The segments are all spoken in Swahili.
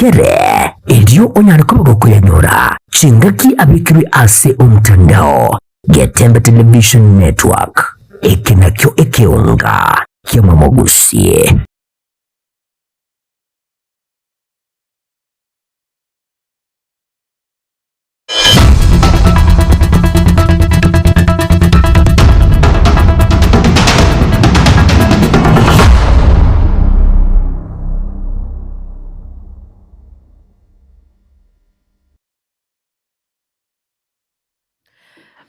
Kere, erio onyare koba gokoyanyora chingaki abekirwe ase omtandao. Getembe Television Network, eke nakio ekeonga kiamwamogusie.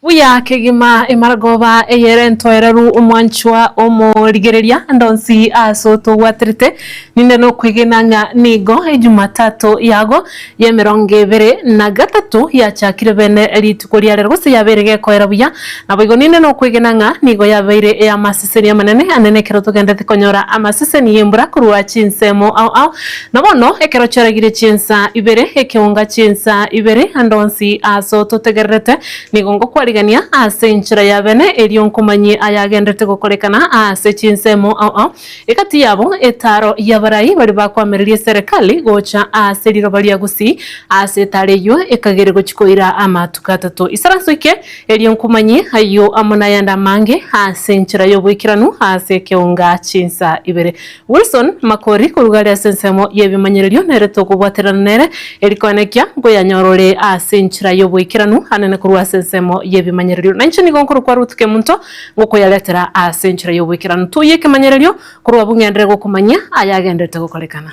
Buya kegima emaragoba eyere ntoereru omwanchwa omorigereria ndonsi ase otogwaterete ninde nokwegena ng'a nigo ejumatatu yago y'emirongo ebere na gatato yachakire bene rituko ria rero gose yabeire gekoera buya naboigo ninde nokwegena ng'a nigo yabeire eyamaseseni amanene anene ekero togendete konyora amaseseni y'embura korwa chinsemo ao ao na bono ekero chiaragire chinsa ibere ekeunga chinsa ibere andonsi ase ototegererete nigo ngokwarigania ase enchera ya bene erio nkomanyie ayagendete gokorekana ase chinsemo ao ao ekati yabo etaro yabarai bari bakwamereria serikali gocha ase riroba ria Gusii ase etaro eywo ekagere gochikoira amatuko atato isaranso ike erio nkomanyie ayo amo nayande amange ase enchera y'oboikeranu ase ekeunga chinsa ibere. Wilson Makori korugari ase ensemo y'ebimanyererio nere tokobwaterana nere erikoenekia nkoyanyorore ase enchera y'oboikeranu anene korwa ase ensemo y'ebimanyererio nainche nigo nkorokwa Ruth Kemunto ngokoyaretera ase enchera y'oboikeranu tuye ekemanyererio korwa bung'endere gokomanyia ayagenderete gokorekana.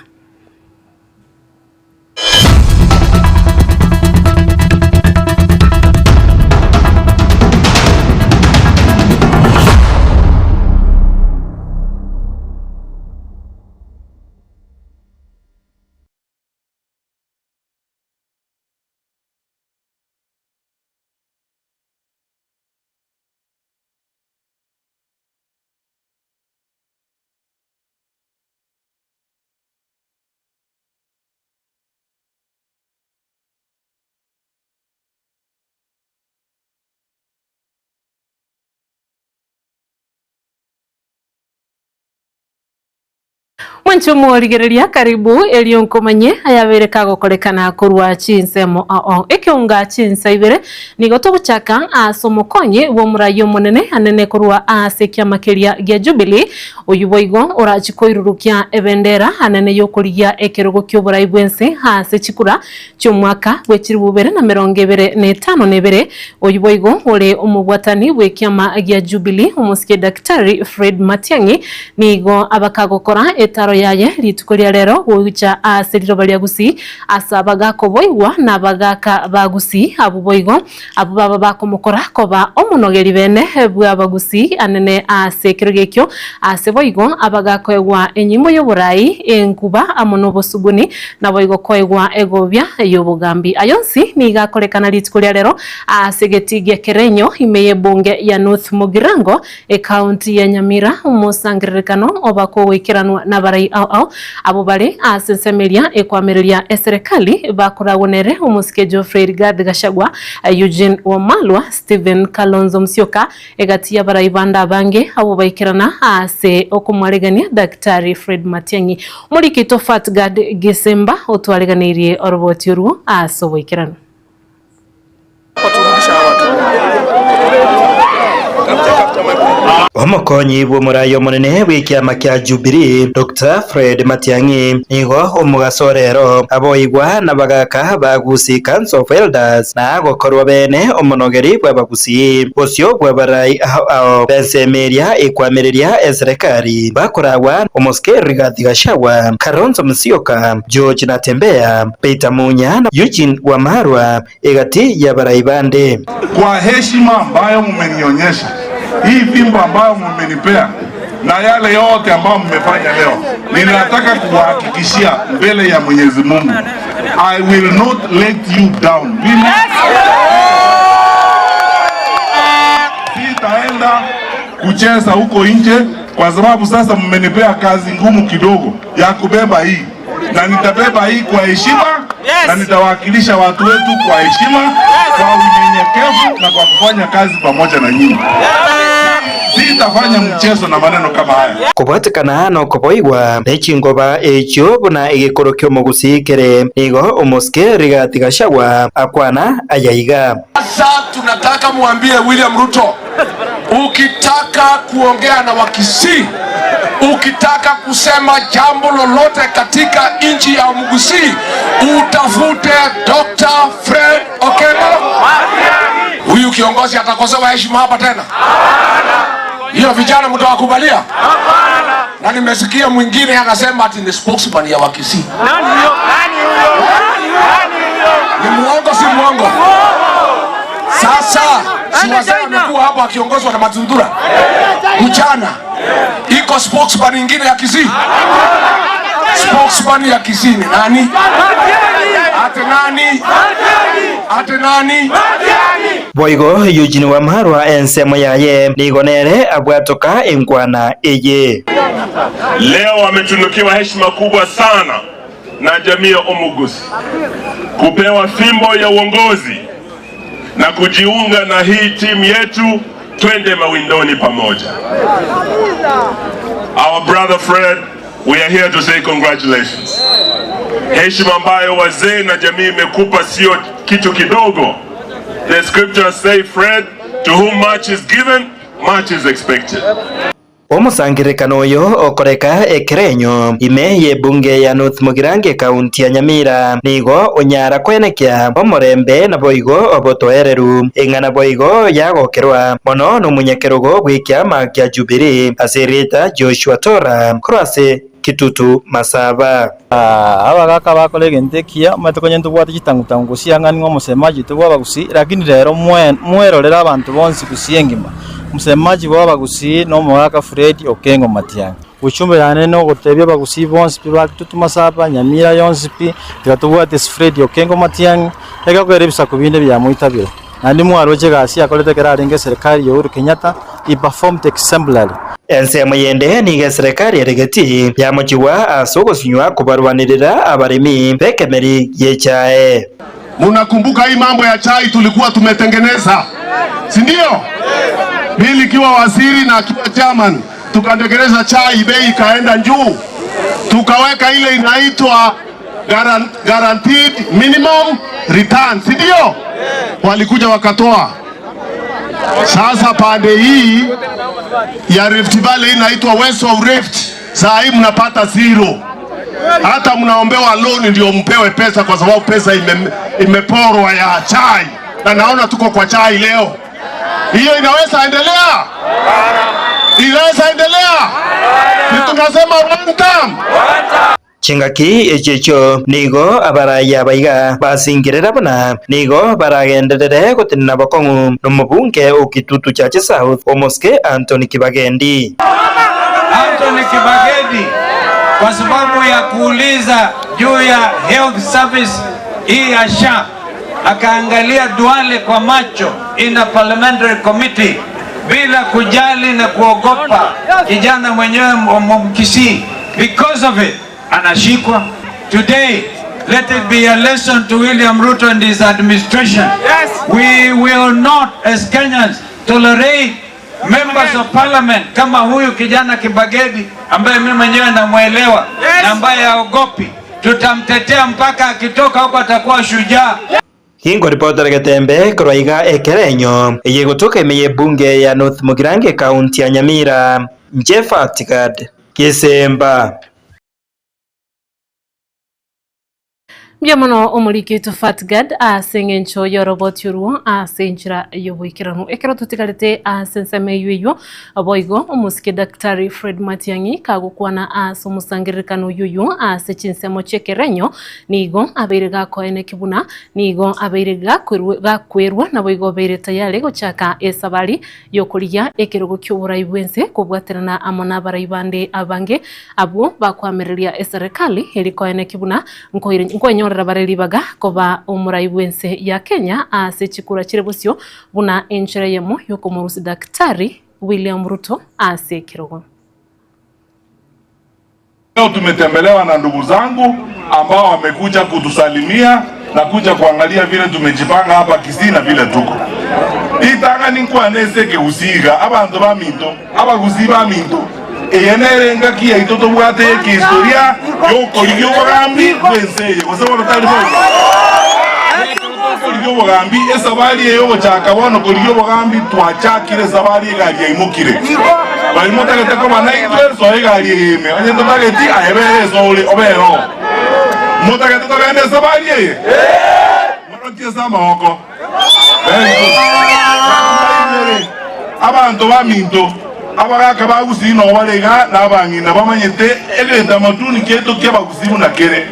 Mwancho mworigereria karibu erio nkomanye ayabere kagokorekana korwa chinsemo ao ekeunga chinsa ibere nigo togochaka ase omokonyi bw'omorai omonene anene korwa ase ekiama keria gia Jubilee oyu boigo orachi koirurukia ebendera anene yokorigia ekerogo ki'oborai bwense ase chikura chi'omwaka bw'echiribu bibere na mirongo ebere na etano na ebere oyu boigo ore omobwatani bw'ekiama gia Jubilee omosike Daktari Fred Matiang'i nigo abakagokora etaro yaye rituko ria rero goicha ase riroba ria Gusii ase abagakoboigwa na abagaka ba Gusii abwo boigo abwo baba bakomokora koba omonogeri bene bw'abagusii anene ase ekero gekio ase boigo abagakoegwa enyimbo y'oborai enkuba amo n'obosuguni naboigo koegwa egobia y'obogambi ayonsi niga akorekana rituko ria rero ase egeti gia Kerenyo ime y'ebunge ya North Mugirango ekaunti ya Nyamira omosangererekano obakogoikeranwa n'abarai ao ao abo bare ase ensemeria ekwamereria eserikali bakoragwo nere omosike Geoffrey Rigathi Gachagua Eugene Wamalwa Stephen Kalonzo Musyoka egati y'abarai bande abange abo baikerana ase okomwaregania Daktari Fred Matiang'i omorikito Fatgard Gisemba otwareganeirie oroboti orwo ase oboikeranu. Omokonyi bw'omorai omonene bw'ekiama kia Jubilee Dr. Fred Matiang'i nigo omugaso rero aboigwa n'abagaka ba Gusii Council of Elders na gokorwa bene omonogeri bw'abagusii bosio bw'abarai ao ao bensemeria ekwamereria eserikali bakoragwa omosike Rigathi Gachagua Kalonzo Musyoka George Natembeya Peter Munya na Eugene Wamalwa egati y'abarai bande. Kwa heshima ambayo mmenionyesha, hii fimbo ambayo mmenipea na yale yote ambayo mmefanya leo, ninataka kuwahakikishia mbele ya Mwenyezi Mungu, I will not let you down. Mimi sitaenda kucheza huko nje, kwa sababu sasa mmenipea kazi ngumu kidogo ya kubeba hii, na nitabeba hii kwa heshima na nitawakilisha watu wetu kwa heshima, kwa unyenyekevu na kwa kufanya kazi pamoja na nyinyi. Sitafanya mchezo na maneno kama haya. Kubwatikana no kuboigwa nechingoba ekyo buna egekoro kyomogusikere nigo omoske Rigathi Gachagua akwana ayaiga. Sasa tunataka muambie William Ruto, ukitaka kuongea na Wakisii, ukitaka kusema jambo lolote katika nchi ya Mugusii, utafute Dr. Fred Okengo. Huyu kiongozi atakosewa heshima hapa tena? Hiyo vijana mtawakubalia? Na nimesikia mwingine anasema ati ni spokesman ya Wakisii. Nani huyo? Ni muongo, si muongo? Sasa si wazee wamekuwa hapa wakiongozwa na Matundura mchana, iko spokesman nyingine ya Kisii? Spokesman ya Kisii ni nani? Ate nani? Ate nani? Boigo Eugene Wamalwa ensemo yaye nigonere abwatoka enkwana eye. Leo wametunukiwa heshima kubwa sana na jamii ya Omugusi kupewa fimbo ya uongozi na kujiunga na hii timu yetu, twende mawindoni pamoja. Our brother Fred, we are here to say congratulations. Heshima ambayo wazee na jamii imekupa sio kitu kidogo. The scriptures say, Fred, to whom much is given, much is expected. Omusangirekano oyo okoreka ekerenyo ime ye bunge ya North Mugirango kaunti ya Nyamira nigo onyara kwenekia omorembe na boigo obotoereru eng'ana boigo yagokerwa mono nomunyakerogo bw'ekiama kia Jubilee asereta Joshua Tora korase Kitutu Masaba. Abagaka bakora egento ekiya omanyete ntobwate chitangutangu gosiang'ani ng'a omosemaji tobwabagusi, lakini rero mwerorera abanto bonsi gusia engima. Msemaji wa abagusi no omogaka Fred Okengo Matiang'i. Uchumbe yane no gotebia abagusi bonsi pi ba Kitutu Masaba Nyamira yonsi pi tigatobwate Fred Okengo Matiang'i egakogera ebisaku binde byamoitabire. Nandi mwaroche gasi akorete kerarenge serikali ya Uhuru Kenyatta i performed exemplary. Ensemo yende niga serikali eregeti yamochiwa ase ogosinywa kubarwanirira abaremi bekemeri yechae. Munakumbuka hii mambo ya chai tulikuwa tumetengeneza, si ndio? Mimi nikiwa waziri na akiwa chairman tukatengeneza chai, bei ikaenda juu, tukaweka ile inaitwa guaranteed minimum return, si ndio? Walikuja wakatoa. Sasa pande hii ya Rift Valley inaitwa West of Rift, saa hii mnapata zero. Hata mnaombewa loan ndio mpewe pesa, kwa sababu pesa imeporwa ya chai, na naona tuko kwa chai leo. Hiyo inaweza endelea? Inaweza endelea? Ni tunasema one term. Chingaki echecho nigo abaraya baiga basingirera buna nigo baragenderere gotenena bokong'u nomobunge o Kitutu Chache South omoske Anthony Kibagendi. Anthony Kibagendi kwa sababu ya kuuliza juu ya health service hii ya SHA, akaangalia Duale kwa macho in a parliamentary committee bila kujali na kuogopa kijana mwenyewe Mkisii. Because of it anashikwa. Today, let it be a lesson to William Ruto and his administration. Yes. We will not as Kenyans tolerate members of parliament kama huyu kijana Kibagedi ambaye mimi mwenyewe namuelewa, yes, na ambaye haogopi. Tutamtetea mpaka akitoka huko atakuwa shujaa. Hingo ripota Getembe korwaiga ekerenyo eye emeye bunge ya North Mugirango kaunti ya Nyamira. Njefa Tigad Kisemba. Mbiamono omuriki Fatgad ase ng'encho yoroboti orwo ase enchera yoboikeranu ekero tutigarete ase ensemo eywo eywo boigo omosike Daktari Fred Matiang'i kagokwana ase omosangererekano oyoyo ase chinsemo chiekerenyo nigo abeire gakoeneki buna nigo abeire gakwerwa na boigo obeire tayari gochaka esabari yokorigia ekerogo kioborai bwense kobwaterana amo na abarai bande abange abwo bakwamereria eserikali erikoeneki buna nkoenyorera barelibaga koba omurai bwense ya Kenya ase chikura chire bosio buna enchera yemo yokomorusi Daktari William Ruto ase kirogo. Leo tumetembelewa na ndugu zangu ambao wamekuja kutusalimia na kuja kuangalia vile tumejipanga hapa Kisii na vile tuko itanga ninkwanese keusiga abantu ba minto abagusi ba minto eyenerenga kia itoto bwate kihistoria yokorigyo bagambi bwenseye gose bono tari bo korigyo bagambi esabari eyo gochaka bono korigyo bagambi twachakire sabari egari yaimokire bari motagete koba naitwe so egari ime onye totageti ahebere so obero motagete togende sabari eye morotie samahoko. Abantu ba minto abagaka bagusi no barega nabangina bamanyete egeta matuni keto ke bagusi bunakere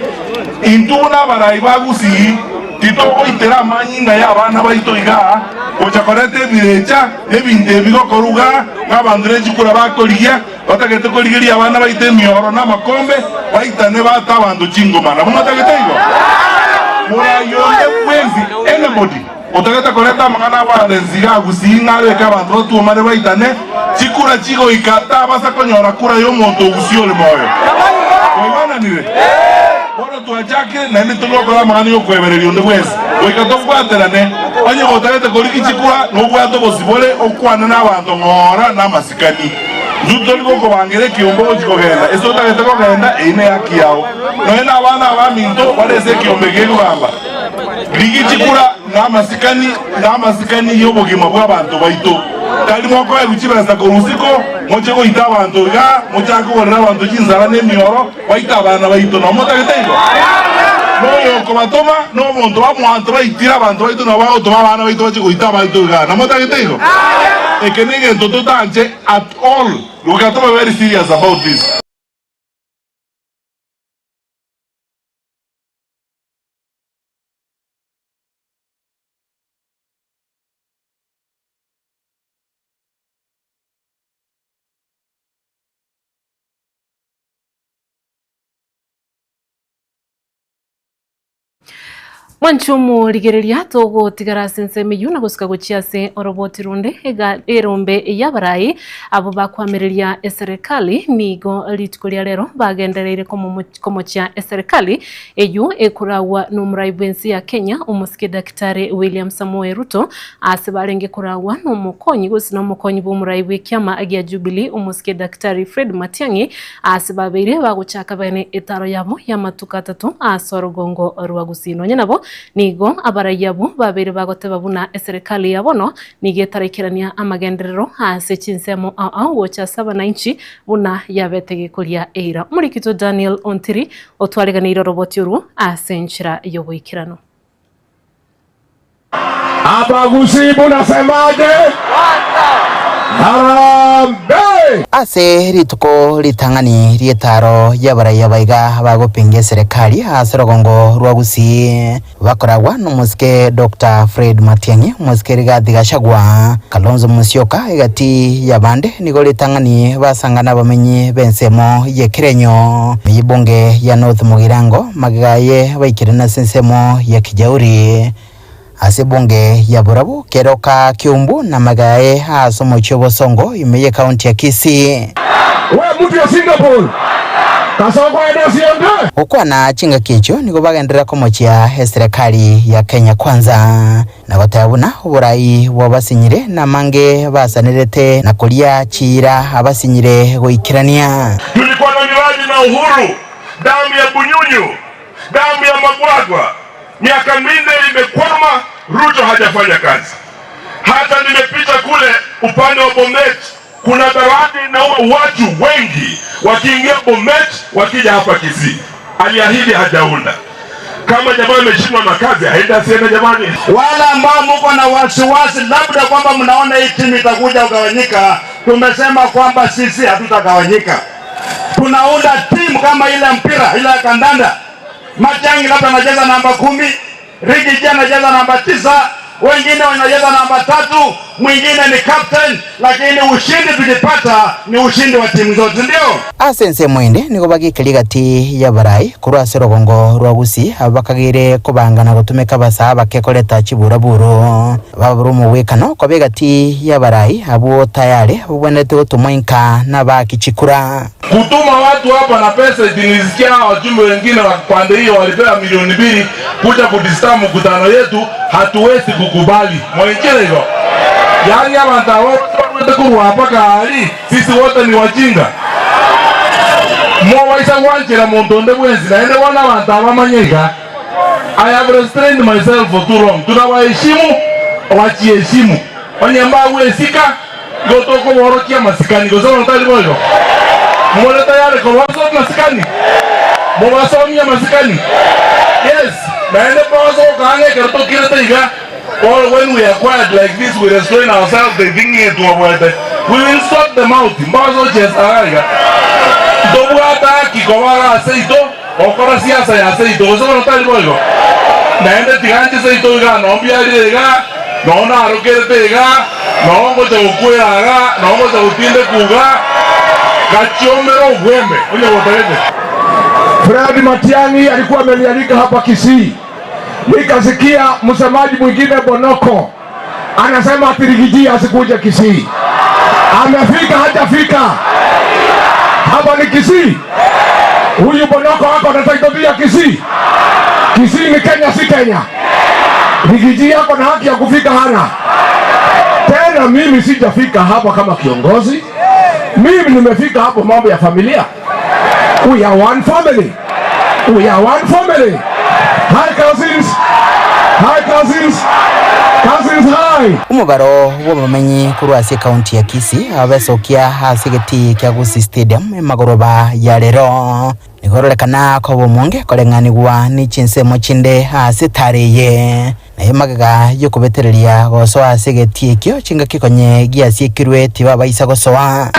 intuna barai bagusi tito oitera manyinga ya abana baito iga ochakorete birecha ebinde bigokoruga ngabandure chikura bakorigia batagete korigeria abana baite emioro na makombe baitane bata abandu chingoma nabo motagete igo murayonde bwenzi anybody otagete koreta mangana barenziga gusinga reka abantu batumare baitane chikura chigo ikata basa konyora kura yo muntu gusiole moyo oibananire bono twachake nende tugokora mangana yo kwebereria onde bwensi goika tobwaterane onye gotagete koriki chikura nobwato bosibole okwana n'abantu ng'ora n'amasikani njutori gokobangere kiombo gochikogenda ase otagete kogenda eine haki yao noe n'abana abaminto barese ekiombe gekogamba rigichikura n'amasikani y'obogima bw'abantu baito tari moko eguchibesa korusiko moche goita abanto iga mochake kogorera abanto chinzara n'emioro baita abana baito nomotagete igo noyo kobatoma n'omonto bamoanto baitira abanto baito nabo bagotoma abana baito bache goita baito iga nomotagete igo eke negento totanche at all. We got to be very serious about this. Mwanchumu rigereria togotigara ase ensemo eywo na gosika gochia ase oroboti runde erombe yabarai abo bakwamireria eserikali nigo rituko ria rero bagendereire komochia eserikali eyu ekuragwa n'omurai bwensi ya Kenya omusike Daktari William Samoei Ruto ase barenge kuragwa n'omukonyi gose n'omukonyi bw'omurai bw'ekiama gia Jubilee omusike Daktari Fred Matiang'i ase babeire bagochaka bene etaro yabo ya matuka atatu ase orugongo rwa Gusii nonye nabo nigo abarayabo babere bagoteba buna eserikali yabono nigetaraikirania amagenderero ase chinsemo ao gocha saba na inchi buna yabetegekoria eira murikito Daniel Ontiri otwariganire roboti oru ase enchira yoboikirano. Abagusi munasemaje? Harambee! Ase rituko ritang'ani rietaro yabaraiya baiga bagopinga serikali ase rogongo rwa Gusii bakoragwa n'omusike Dr. Fred Matiang'i omusike Rigathi Gachagua Kalonzo Musyoka egati yabande nigo ritang'ani basangana bamenyi b'ensemo yekirenyo miyibunge ya North Mugirango magigaye baikire na ensemo ya Kijauri ase bunge ya Burabu keroka Kiumbu na magae ase omochie Bosongo imeye county ya Kisii. We mtu ya Singapore kasongo ene okwana chinga kicho nigo bagenderera komochia eserikali ya Kenya Kwanza na gotabuna oburai bwabasinyire na mange basanirete na kulia chira abasinyire goikirania. Tulikuwa na miradi na Uhuru, damu ya Bunyunyu, damu ya Magwagwa, miaka minne imekwama, Ruto hajafanya kazi. Hata nimepita kule upande wa Bomet, kuna baadhi na watu wengi wakiingia Bomet wakija hapa Kisii. Aliahidi hajaunda. Kama jamaa ameshindwa na kazi, aenda sema jamani. Wala ambao mko na wasiwasi labda kwamba mnaona hii timu itakuja kugawanyika, tumesema kwamba sisi hatutagawanyika. Tunaunda timu kama ile mpira, ile kandanda. Matiang'i labda anacheza namba 10, Rigiji anacheza namba 9, wengine wanacheza namba 3, mwingine ni captain, lakini ushindi tukipata ni ushindi wa timu zote, ndio. Asense mwende niko bagikeli gati ya barai kurwa ase rogongo rwa Gusii abakagire kubangana gutumika basa bakekoleta chiburaburo baburu muwekano kwa begati ya barai abo tayari ubonete gutumwa inka na bakichikura kutuma watu hapa na pesa. Nilisikia wajumbe wengine wa pande hiyo walipewa milioni 2 Kuja kudisturb mkutano yetu, hatuwezi kukubali. Mwenjere yaani abantu wote kurwa hapa kali, sisi wote ni wajinga. Mwawaisa wanjira muntu bwenzi naende wana abantu abamanyega. I have restrained myself for too long. Tunawaheshimu, wachiheshimu. Onyemba wesika gotoko borokia masikani gosoma ntali boyo. Mwone tayari kwa wazo masikani. Mwasomia masikani. Yes, naende pawazo kaange kerto kirete iga. Or when we are quiet like this, we restrain ourselves, they think it to avoid. We will sort them out. Mbazo chesa. Dobwata kikowara seito, okora siasa ya seito, gosoma ntali boyo. Naende tiganje seito iga, nombiari iga, nona arokete iga, nongo te ukwera iga, nongo te utinde kuga, gachiomero wembe. Oye botarete. Fred Matiang'i alikuwa amenialika hapa Kisii. Nikasikia msemaji mwingine Bonoko anasema ati Riggy G asikuja Kisii. Amefika hajafika? Hapa ni Kisii. Huyu Bonoko hako na title ya Kisii. Kisii ni Kenya, si Kenya. Riggy G yako na haki ya kufika hana. Tena mimi sijafika hapa kama kiongozi. Mimi nimefika hapo mambo ya familia. We are one family. We are one family. Hi cousins. Hi cousins. Cousins hi. Umubaro w'abamenyi kurwasi county ya Kisii abesokia asigeti kya Gusii Stadium magoroba ya lero nigororekana ko bomonge korenganigwa ni chinsemo chinde asitareye naye magaga yokubetereria gosoa asigeti ekio chinga kikonye giasiekirwe tibabaisa gosoa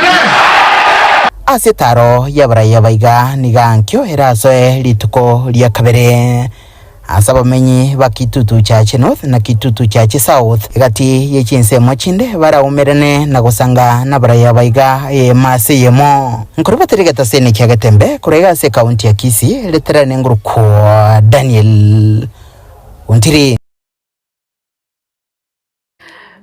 asitaro yabaraya baiga nigankio erasoe lituko lya kabere asabamenyi ba Kitutu Chache North na Kitutu Chache South gati yechinsemo chinde baraumerene na gusanga na baraya baiga maseyemo nkorubatirigeta sene kya Getembe kurega se county ya Kisii leterane nguruko Daniel Untiri.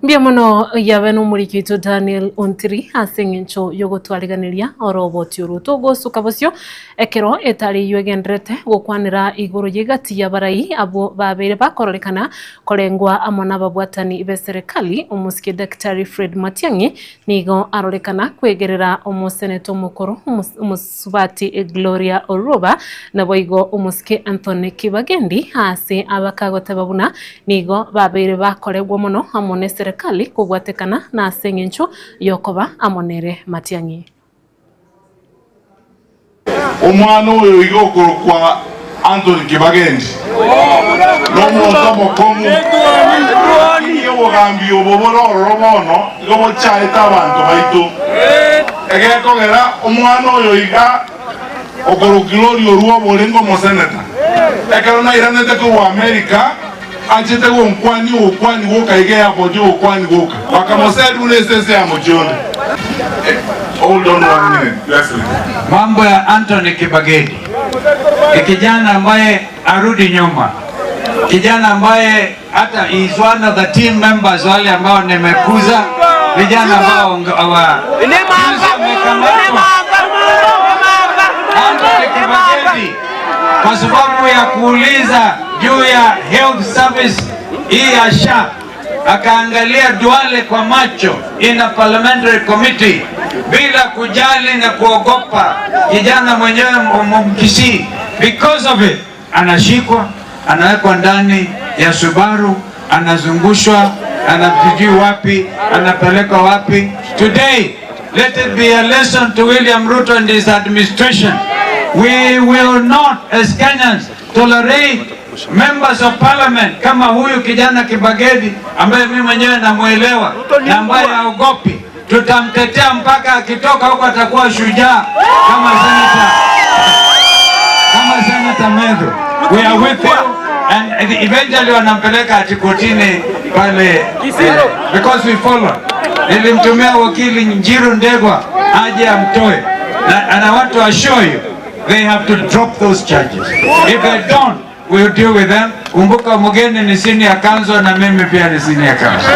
Mbia muno yabe n'umuriki Daniel Ontiri ase eng'encho yogotwariganiria oroboti oru togosuka bosio ekero etari yegenderete gokwanera igoro yegati ya barai abo babere bakororekana korengwa amo n'ababwatani be serikali omusike Daktari Fred Matiang'i nigo arorekana kwegerera omuseneto omokoro omusubati Gloria Oroba naboigo omusike Anthony Kibagendi ase abakagoteba buna nigo babere bakoregwa mono amo ne serikali kugwatekana na aseng'encho yokoba amonere Matiang'i. Omwana oyo igokoro kwa Anthony Kibagendi nomonto mokongu obogambi obo bororo bono igo bochaete abanto baitu egekogera omwana oyo iga okorokirori orwo oborengo omoseneta ekero nairanete korwa America achete gonkwani okwani goka igeya bojo okwani goka bakamosedi unesese ya mojoni. Hold on 1 minute. Leslie. Mambo ya Anthony Kibagendi ni kijana ambaye arudi nyuma, kijana ambaye hata is one of the team members wale ambao nimekuza, vijana ambao Anthony Kibagendi kwa sababu ya kuuliza juu ya health service hii ya SHA akaangalia Duale kwa macho in a parliamentary committee bila kujali na kuogopa, kijana mwenyewe Mkisii. Because of it anashikwa, anawekwa ndani ya Subaru, anazungushwa, anapijui wapi, anapelekwa wapi. Today let it be a lesson to William Ruto and his administration. We will not as Kenyans tolerate members of parliament kama huyu kijana Kibagendi ambaye mimi mwenyewe namuelewa na ambaye haogopi. Tutamtetea mpaka akitoka huko atakuwa shujaa kama Senator Medho. We are with you and eventually wanampeleka ati kotini pale because we follow. Nilimtumia wakili Njiru Ndegwa aje amtoe, and I want to assure you they have to drop those charges. If they don't, we'll deal with them. Kumbuka mgeni ni senior counsel na mimi pia ni senior counsel.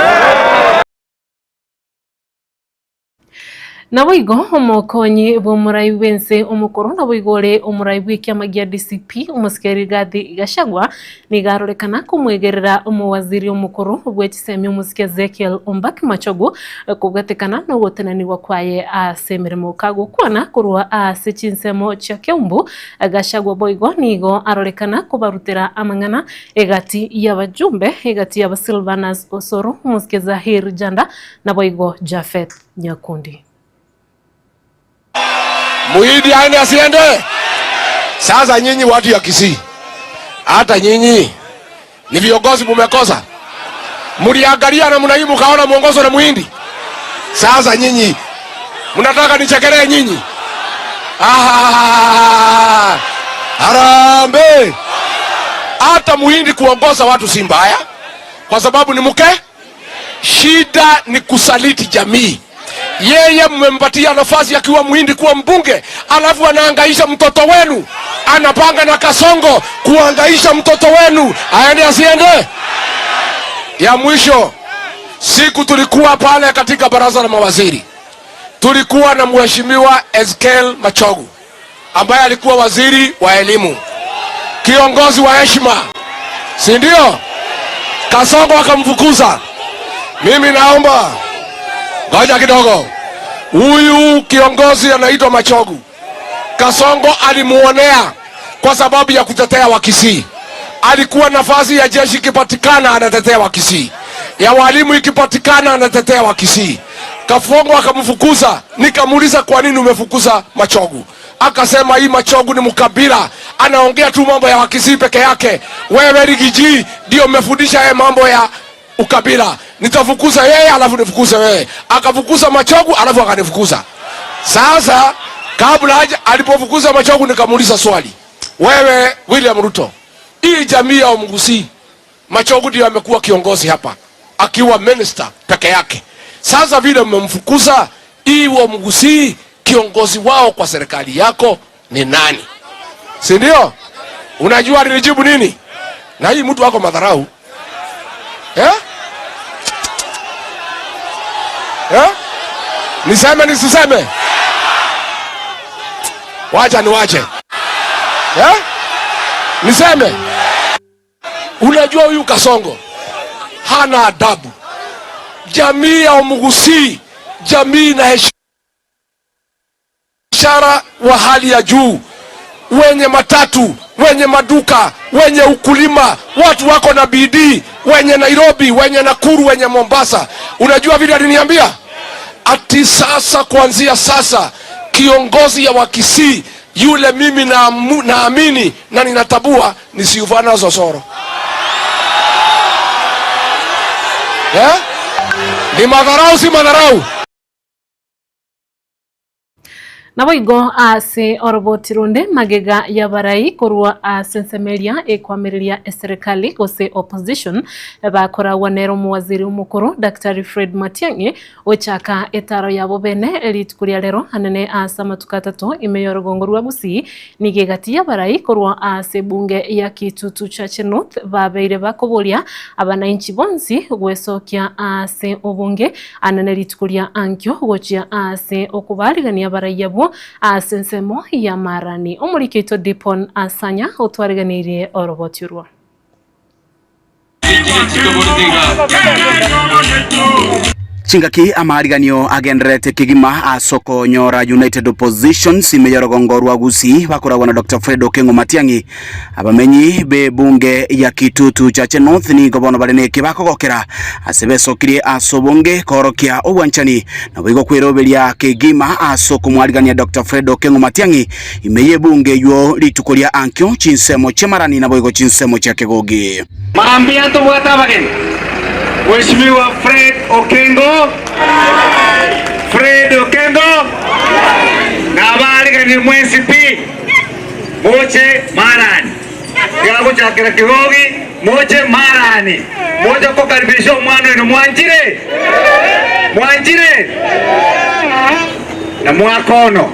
Naboigo omokonyi bw'omorai bwense omokoro naboigore omorai bw'ekiama gia DCP omosikeri Rigathi Gachagua nigarorekana kumwegerera omowaziri omokoro bw'echisemi omosike Ezekiel Ombaki Machogu kobwatekana nogotenanigwa kwaye ase emeremo kagokwana korwa ase chinsemo chia Keumbu. Gachagua boigo nigo arorekana kobarutera amang'ana egati y'abajumbe egati y'aba Silvanus Osoro omosike Zahir Janda naboigo Jafet Nyakundi. Muhindi aende asiende? Sasa nyinyi watu ya Kisii, hata nyinyi ni viongozi mumekosa. Mliangalia na mna hii mkaona muongozo na Muhindi. Sasa nyinyi mnataka nichekelee nyinyi? Ah, harambee. Hata Muhindi kuongoza watu si mbaya, kwa sababu ni mke. Shida ni kusaliti jamii. Yeye mmempatia nafasi akiwa Muhindi kuwa mbunge, alafu anahangaisha mtoto wenu, anapanga na Kasongo kuhangaisha mtoto wenu, aende asiende? Ya mwisho, siku tulikuwa pale katika baraza la mawaziri, tulikuwa na mheshimiwa Ezekiel Machogu ambaye alikuwa waziri wa elimu, kiongozi wa heshima, si ndio? Kasongo akamfukuza. Mimi naomba ngoja kidogo. Huyu kiongozi anaitwa Machogu, Kasongo alimuonea kwa sababu ya kutetea Wakisii. Alikuwa nafasi ya jeshi ikipatikana anatetea Wakisii, ya walimu ikipatikana anatetea Wakisii. Kasongo akamfukuza. Nikamuuliza, kwa nini umefukuza Machogu? Akasema hii Machogu ni mkabila, anaongea tu mambo ya Wakisii peke yake. Wewe Rigiji ndio umefundisha yeye mambo ya ukabila, nitafukuza yeye alafu nifukuze wewe. Akafukuza Machogu alafu akanifukuza. Sasa kabla haja alipofukuza Machogu nikamuuliza swali, wewe William Ruto, hii jamii ya Omugusii, Machogu ndio amekuwa kiongozi hapa akiwa minister peke yake. Sasa vile mmemfukuza, hii Omugusii kiongozi wao kwa serikali yako ni nani? Si ndio? Unajua alinijibu nini? Na hii mtu wako madharau. Eh? Eh? Niseme nisiseme? Wacha niwache. Eh? Niseme? Unajua huyu Kasongo hana adabu. Jamii ya Omugusii, jamii na heshima wa hali ya juu, wenye matatu, wenye maduka, wenye ukulima, watu wako na bidii, wenye Nairobi, wenye Nakuru, wenye Mombasa. Unajua vile aliniambia? Ati sasa kuanzia sasa kiongozi ya Wakisii yule mimi naamini na ninatabua ni Silvanus Osoro. Yeah? Ni madharau si madharau? Naboigo ase oroboti runde magega ya barai korwa ase nsemeria ekwamiriria eserikali gose opposition bakoragwa nero muwaziri omokoro Dr. Fred Matiang'i ochaka etaro yabo bene rituko ria rero anene ase amatuko atato ime ya orugongo rwa Gusii nigo egati ya barai korwa ase bunge ya Kitutu Chache North babeire bakoboria abananchi bonsi gwesokia ase obunge anene rituko ria ankio gochia ase okubarigania barai yabo asensemo ya marani. Omurikeito Dipon Asanya otwariganirie oroboti urwo. Chingaki amariganio agenderete kigima asoko nyora United Opposition sime rogongo rwa Gusii bakoragwa na Dr. Fred Okengo Matiang'i abamenyi be bunge ya Kitutu Chache North ni gobono bareneke bakogokera asebesokirie asobonge korokia obwanchani na bwigo kwiroberia kigima asoko mwarigania Dr. Fred Okengo Matiang'i imeye bunge yo rituko ria ankyo chinsemo chemarani na bwigo chinsemo cha Kegogi. Maambia tubwata bageni Mheshimiwa Fred Okengo, Fred Okengo na abali ni mwensipi moche marani yakuchakira Kigogi moche marani moche kukaribisha mwana wenu mwanjire mwanjire na mwakono.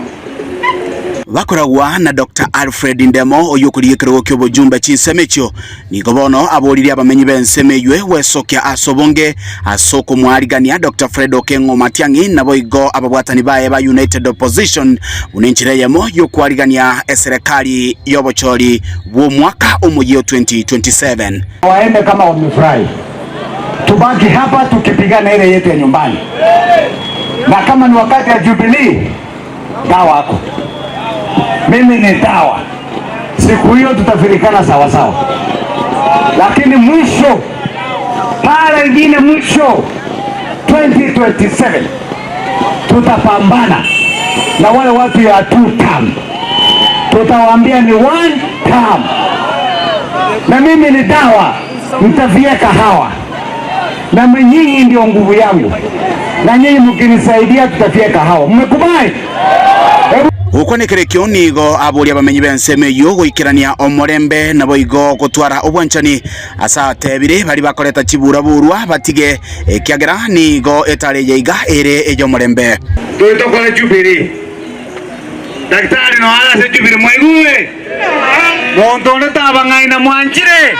Bakoragwa na Dr. Alfred Ndemo oyokuriye kirogo ky'obujumbe chinseme ekyo nigo bono aborire abamenyi b'enseme eywe wesokia asobonge asoko mwarigania Dr. Fred Okengo Matiang'i nabo igo ababwatani baye ba United Opposition unenchireyemo yokwarigania eserikali y'obochori bw'omwaka omuyi 2027. Waende kama wamefurahi, tubaki hapa tukipigana ile yetu ya nyumbani, na kama ni wakati ya Jubilee, dawa yako mimi ni dawa. Siku hiyo tutafirikana sawa sawa, lakini mwisho pale ingine, mwisho 2027 tutapambana na wale watu ya two term, tutawaambia ni one term, na mimi ni dawa, mtavieka hawa na nyinyi ndio nguvu yangu, na nyinyi mkinisaidia tutafyeka hawa. Mmekubali? Gukwanekerekio nigo aboria abamenyi b'enseme eyo goikerania omorembe nabo igo gotwara obwanchani asa atebire bari bakoreta chiburaburwa batige ekiagera nigo etare yaiga ere ey'omorembe. Tuitokore Jubilee. Daktari no arase Jubilee mwaiguwe muntu onde tabang'aina mwanchire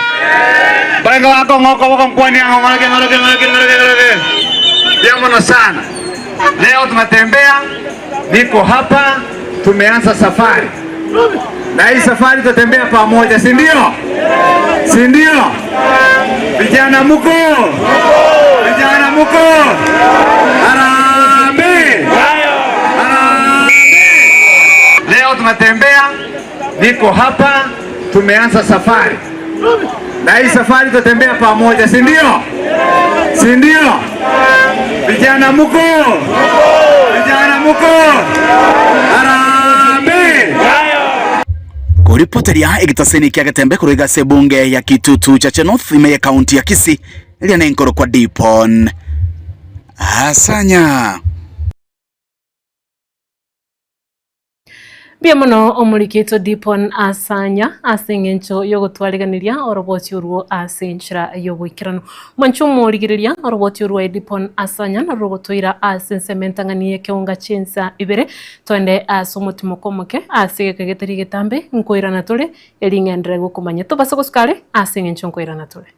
barenga wakong'oko bokonkwani ang'o ng'oroke ng'oroke ng'oroke ng'oroke ng'oroke bia sana. Leo tunatembea, niko hapa, tumeanza safari na hii safari tutatembea pamoja, si ndio? Si ndio? Vijana muko, vijana muko, harambee, harambee. Leo tunatembea, niko hapa, tumeanza safari na hii safari tutatembea pamoja, si ndio? Si ndio? Vijana muko, vijana muko, harambee. Kuripoteria egitaseni kia Getembe kuruiga sebunge ya Kitutu Chache North ime ya kaunti ya Kisii ilia nenkoro kwa Dipon Asanya. Bia muno omurikitwo Dipon Asanya ase eng'encho yogotwariganiria oroboti orwo ase enchera y'oboikeranu mwancho omorigereria oroboti orwa Dipon Asanya narogotoira ase ensemo entang'ani ekeonga chiensa ibere twende ase omotimo komoke ase egekegeteri getambe nkoirana tore ering'endere gokomanya tobase gosukare ase eng'encho nkoirana tore.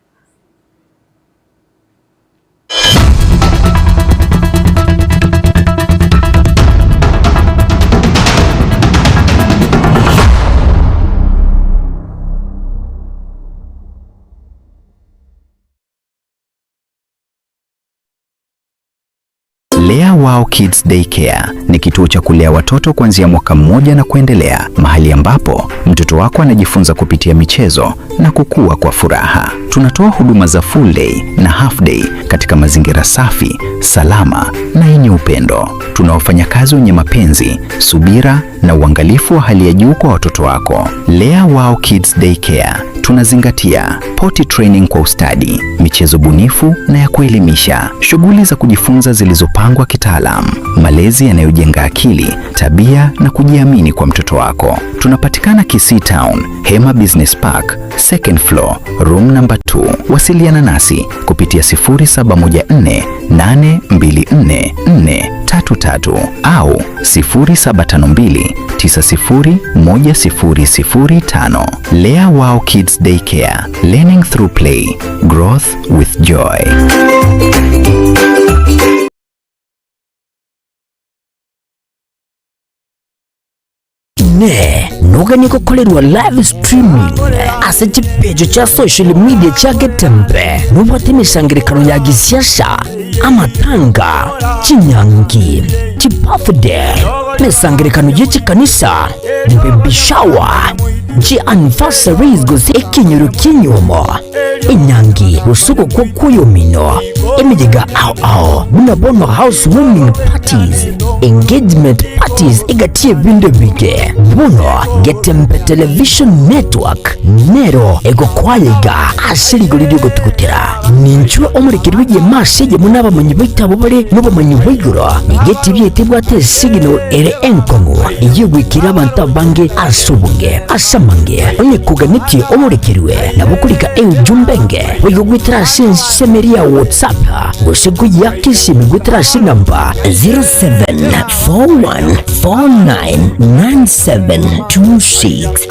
Lea Wow Kids Daycare ni kituo cha kulea watoto kuanzia mwaka mmoja na kuendelea, mahali ambapo mtoto wako anajifunza kupitia michezo na kukua kwa furaha. Tunatoa huduma za full day na half day katika mazingira safi, salama na yenye upendo. Tuna wafanyakazi wenye mapenzi, subira na uangalifu wa hali ya juu kwa watoto wako. Lea Wow Kids Daycare tunazingatia potty training kwa ustadi, michezo bunifu na ya kuelimisha, shughuli za kujifunza zilizopangwa kitaalam, malezi yanayojenga akili, tabia na kujiamini kwa mtoto wako. Tunapatikana Kisii Town, Hema Business Park, second floor, room number 2. Wasiliana nasi kupitia 0714 824 433 au 0752 901005. Lea Wow Kids Daycare, learning through play, growth with joy. Ne nogani gukorerwa live streaming ase chipejo cha social media cha Getembe nubwate emishangirekano ya gisiasa amatanga chinyangi chibirthday misangirekano y'echikanisa baby shower ji anniversaries gose ekinyoro kinyumo enyangi rusuko kwa kuyomino emijiga ao ao buna bono house warming parties engagement parties igatie binde bige buno Getembe Television Network nero egokwayega asirigori gotukutera ninchwe omurekeri w'e masije munabamanyi baitabo bare n'obumanyi bw'igoro igeti byetebwate signal ere enkongo iyigwikira abantu abange asubunge asamange onyekuganiti omurekeriwe nabukurika eujumbenge wigogwitira sinsemeria WhatsApp gose kuyakisimi gwitira sinamba 07 0741 499726.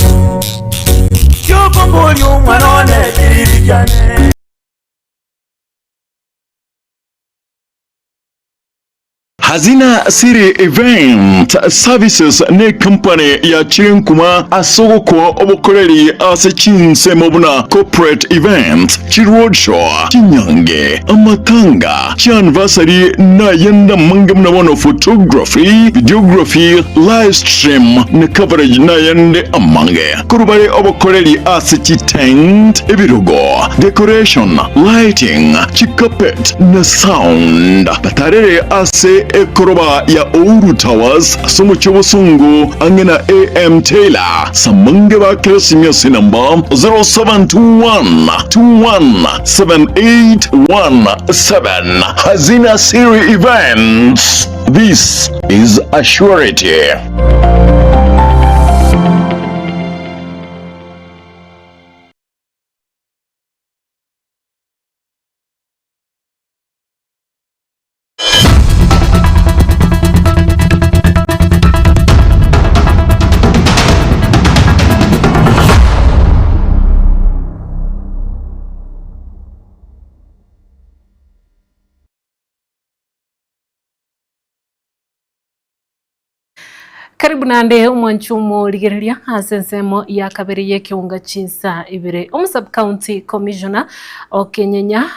Hazina Siri Event Services ne company ya Chinkuma asogoko obukoreri ase chinsemo buna corporate events, chiroadshow, chinyange, amatanga, chianniversary na yenda mange mnabono photography, videography, live stream na coverage na yende amange. Kurubare obukoreri ase chitent, ebirugo, decoration, lighting, chikapet na sound. Batarere ase ekoroba ya Ouru Towers somo chobosungu angena AM Taylor samange ba kresimia namba 0721 217817. Hazina Siri Events. This is a surety. Karibu nande umwanchumo ligereria asensemo ya kabiri yekiunga chinsa ibire. Sub County Commissioner Okenyenya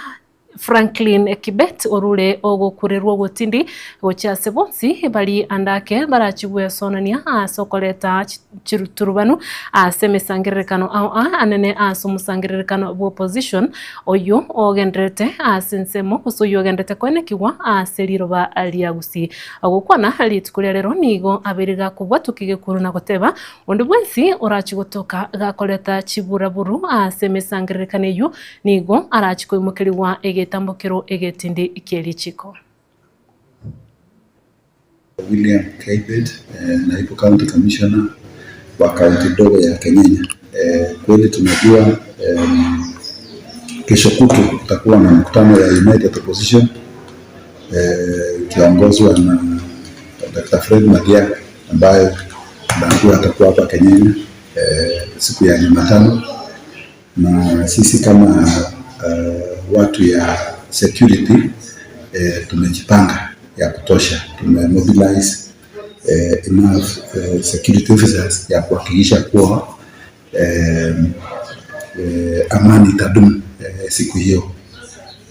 Franklin Kibet orule ogokurerwa gotindi gochase bonsi bali andake barachibwe sonania asokoleta chiruturubanu asemesangerekano au anene asomusangerekano bo opposition oyo ogendrete asensemo kusoyo ogendrete kwenekiwa aseliroba aliagusi agokwana halitukulia lero nigo abiriga kubwa tukigekuru na goteba ondi bwensi orachigotoka gakoleta chiburaburu asemesangerekano yu nigo arachikoimukeliwa egetambokero egetindi ikelichiko. William Kibet, naibu county commissioner wa kaunti ndogo ya Kenyenya. Kweli tunajua kesho kutu kutakuwa na mkutano ya United Opposition ikiongozwa na Dr. Fred Matiang'i ambaye ndio atakuwa hapa Kenyenya siku ya Jumatano, na sisi kama watu ya security tumejipanga ya kutosha. Tumemobilize enough security officers ya kuhakikisha kuwa amani itadumu siku hiyo.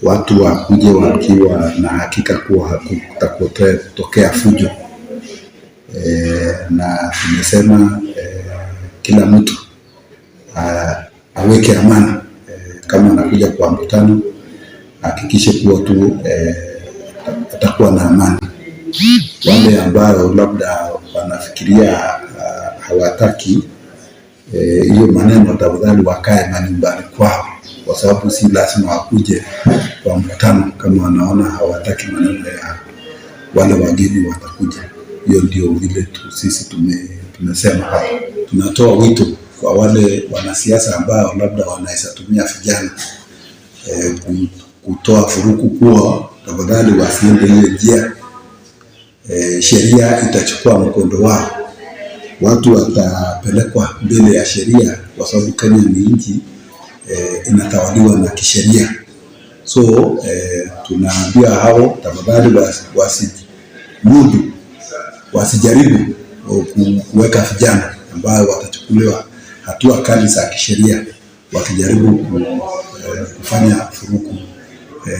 Watu wakuje wakiwa na hakika kuwa hakutakotokea fujo. Na tumesema kila mtu aweke amani. Kama anakuja kwa mkutano hakikishe kuwa tu atakuwa na amani. Wale ambao labda wanafikiria hawataki hiyo maneno, tafadhali wakae manyumbani kwao, kwa sababu si lazima wakuje kwa mkutano kama wanaona hawataki maneno ya wale wageni watakuja. Hiyo ndio vile tu sisi tumesema hapa. Tunatoa wito kwa wale wanasiasa ambao labda wanaweza tumia vijana kutoa furuku, kuwa tafadhali wasiende hiyo njia. Sheria itachukua mkondo wao, watu watapelekwa mbele ya sheria, kwa sababu Kenya ni nchi inatawaliwa na kisheria. So tunaambia hao tafadhali wasimudu, wasijaribu kuweka vijana ambao watachukuliwa hatua kali za kisheria wakijaribu kufanya furuku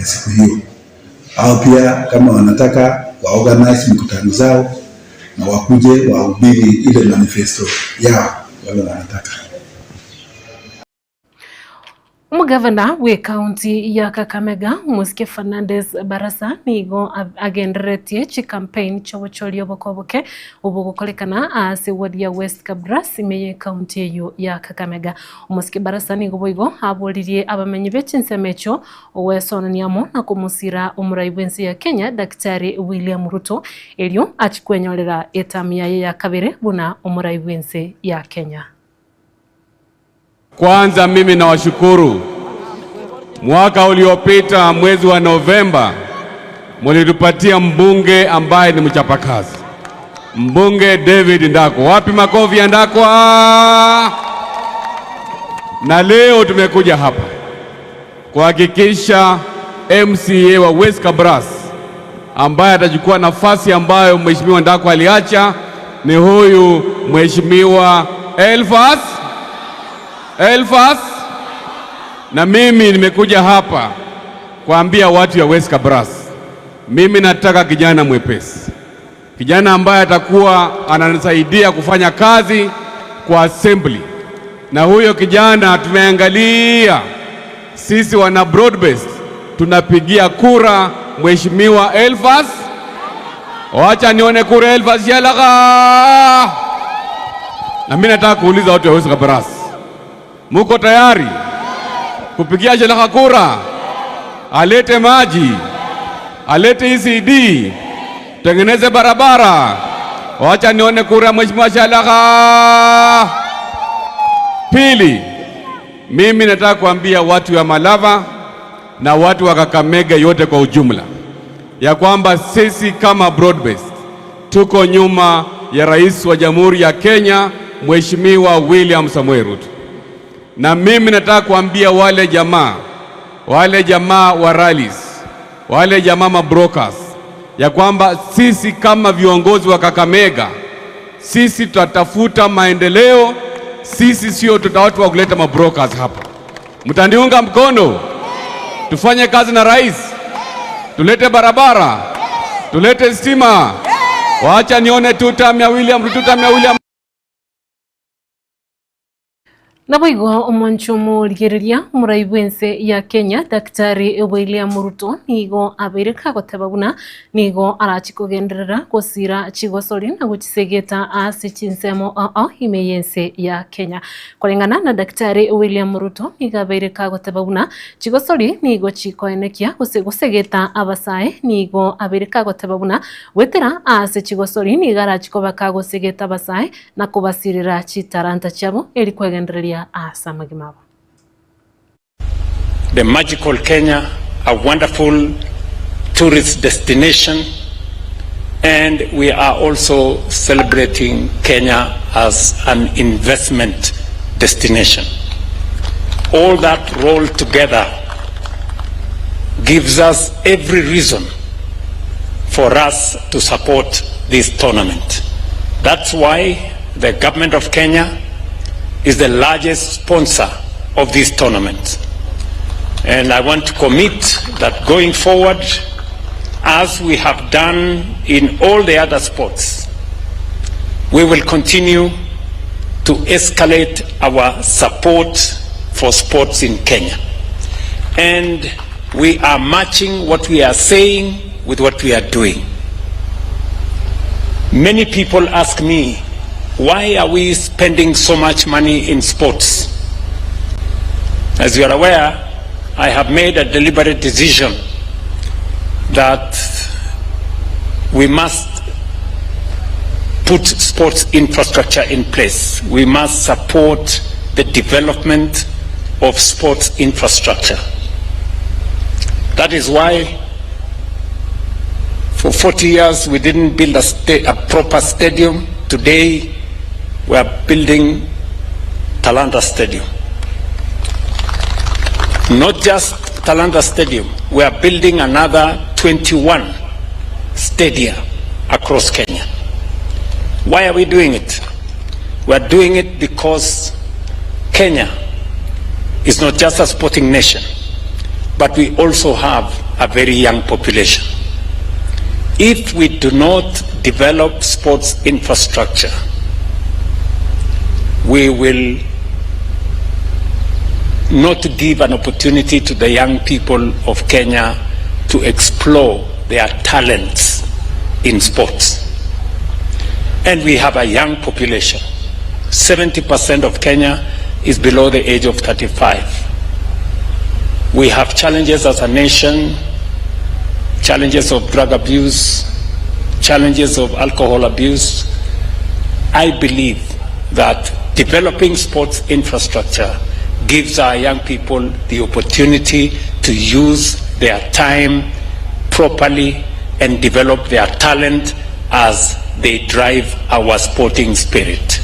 siku hiyo. Au pia kama wanataka waorganize mikutano zao na wakuje wahubiri ile manifesto yao wale wanataka. Omugavana we county ya Kakamega Musike Fernandez Barasa nigo agenderetie chi campaign chobochorio bokoboke obogokorekana ase ward ya West Kabras imeye county eyo ya Kakamega. Musike Barasa nigo boigo aboririe abamenyi be'chinsemecho owesonaniamo na kumusira omurai bwensi ya Kenya Daktari William Ruto elyo achikwenyorera etamia ya kabere buna omurai bwensi ya Kenya. Kwanza mimi nawashukuru. Mwaka uliopita mwezi wa Novemba mulitupatia mbunge ambaye ni mchapakazi. Mbunge David Ndakwa. Wapi makofi ya Ndakwa? Na leo tumekuja hapa kuhakikisha MCA wa West Kabras ambaye atachukua nafasi ambayo Mheshimiwa Ndakwa aliacha ni huyu Mheshimiwa Elfas Elfas. Na mimi nimekuja hapa kuambia watu ya West Kabras, mimi nataka kijana mwepesi, kijana ambaye atakuwa ananisaidia kufanya kazi kwa assembly. Na huyo kijana tumeangalia sisi wana broad based tunapigia kura Mheshimiwa Elfas. Wacha nione kura Elfas Shalagha. Na mimi nataka kuuliza watu wa West Kabras, muko tayari kupigia Shalagha kura? Alete maji, alete ECD, tengeneze barabara. Wacha nione kura Mheshimiwa Shalagha. Pili, mimi nataka kuambia watu wa Malava na watu wa Kakamega yote kwa ujumla ya kwamba sisi kama broad based tuko nyuma ya Rais wa Jamhuri ya Kenya Mheshimiwa William Samoei Ruto. Na mimi nataka kuambia wale jamaa wa rallies, wale jamaa mabrokers, ya kwamba sisi kama viongozi wa Kakamega, sisi tutatafuta maendeleo. Sisi sio watu wa kuleta mabrokers hapa. Mtaniunga mkono? Tufanye kazi na rais, tulete barabara, tulete stima. Wacha nione tutam ya William, tutam ya William. Naboigo omonchomo ligereria omorai bwense ya Kenya Daktari William Ruto nigo abereka goteba buna nigo arachikogenderera gosira chigosori na gochisegeta ase chinsemo ao ime yense ya Kenya. Kulingana na Daktari William Ruto nigo abereka goteba buna chigosori nigo chikoenekia gose gosegeta abasae nigo abereka goteba buna wetera ase chigosori nigo arachikobaka gosegeta abasae na kobasirira chitaranta chiabo eri kwegendereria. The magical Kenya, a wonderful tourist destination, and we are also celebrating Kenya as an investment destination. All that rolled together gives us every reason for us to support this tournament. That's why the government of Kenya is the largest sponsor of this tournament. And I want to commit that going forward, as we have done in all the other sports, we will continue to escalate our support for sports in Kenya. And we are matching what we are saying with what we are doing. Many people ask me, why are we spending so much money in sports? As you are aware, I have made a deliberate decision that we must put sports infrastructure in place. We must support the development of sports infrastructure. That is why for 40 years we didn't build a proper stadium. Today we are building Talanta Stadium. Not just Talanta Stadium, we are building another 21 stadia across Kenya. Why are we doing it? We are doing it because Kenya is not just a sporting nation, but we also have a very young population. If we do not develop sports infrastructure, we will not give an opportunity to the young people of Kenya to explore their talents in sports. And we have a young population. 70% of Kenya is below the age of 35. We have challenges as a nation, challenges of drug abuse, challenges of alcohol abuse. I believe that developing sports infrastructure gives our young people the opportunity to use their time properly and develop their talent as They drive our sporting spirit.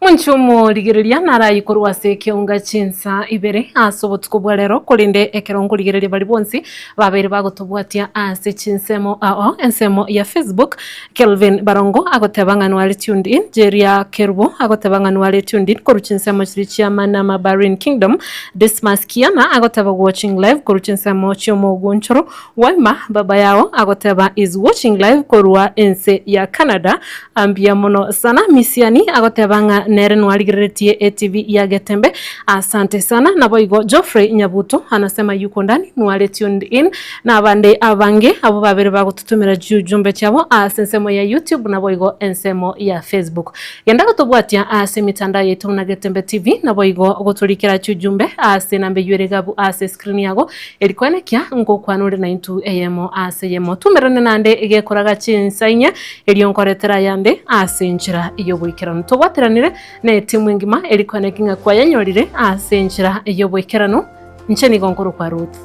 Mwanchumo rigereria narayi korwa ase ekeunga chinsa ibere ase obotuko bwa rero korende ekerongo rigereria bari bonsi babere bagotobwatia ase chinsemo ao ensemo ya Facebook. Kelvin Barongo agoteba ng'a nware tuned in, Jeria Kerubo agoteba ng'a nware tuned in koru chinsemo chiri chia Manama Bahrain Kingdom. Dismas Kiana agoteba watching live koru chinsemo chiomogunchoro. Waima baba yao agoteba is watching live korwa ense ya Canada, ambia mono sana. Misiani agoteba ng'a nere nwarigereretie ATV ya Getembe, asante sana. Naboigo Geoffrey Nyabuto anasema yuko ndani nware tuned in, na abande abange abo babere bagotutumira jumbe chabo ase ensemo ya YouTube naboigo ensemo ya Facebook. Genda gotobwatia ase mitandao yetu na Getembe TV, naboigo goturikira chujumbe ase nambe ywere gabu ase screen yago erikwenekia ngokwanure na intu eyemo ase yemo tumerane nande egekoraga chinsainya erio nkoretera yande ase enchera yoboikerano tobwateranire na etimu engima erikwenekia ng'a kwayanyorire ase enchera yoboikerano nche nigo nkoro kwa Ruth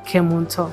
Kemunto.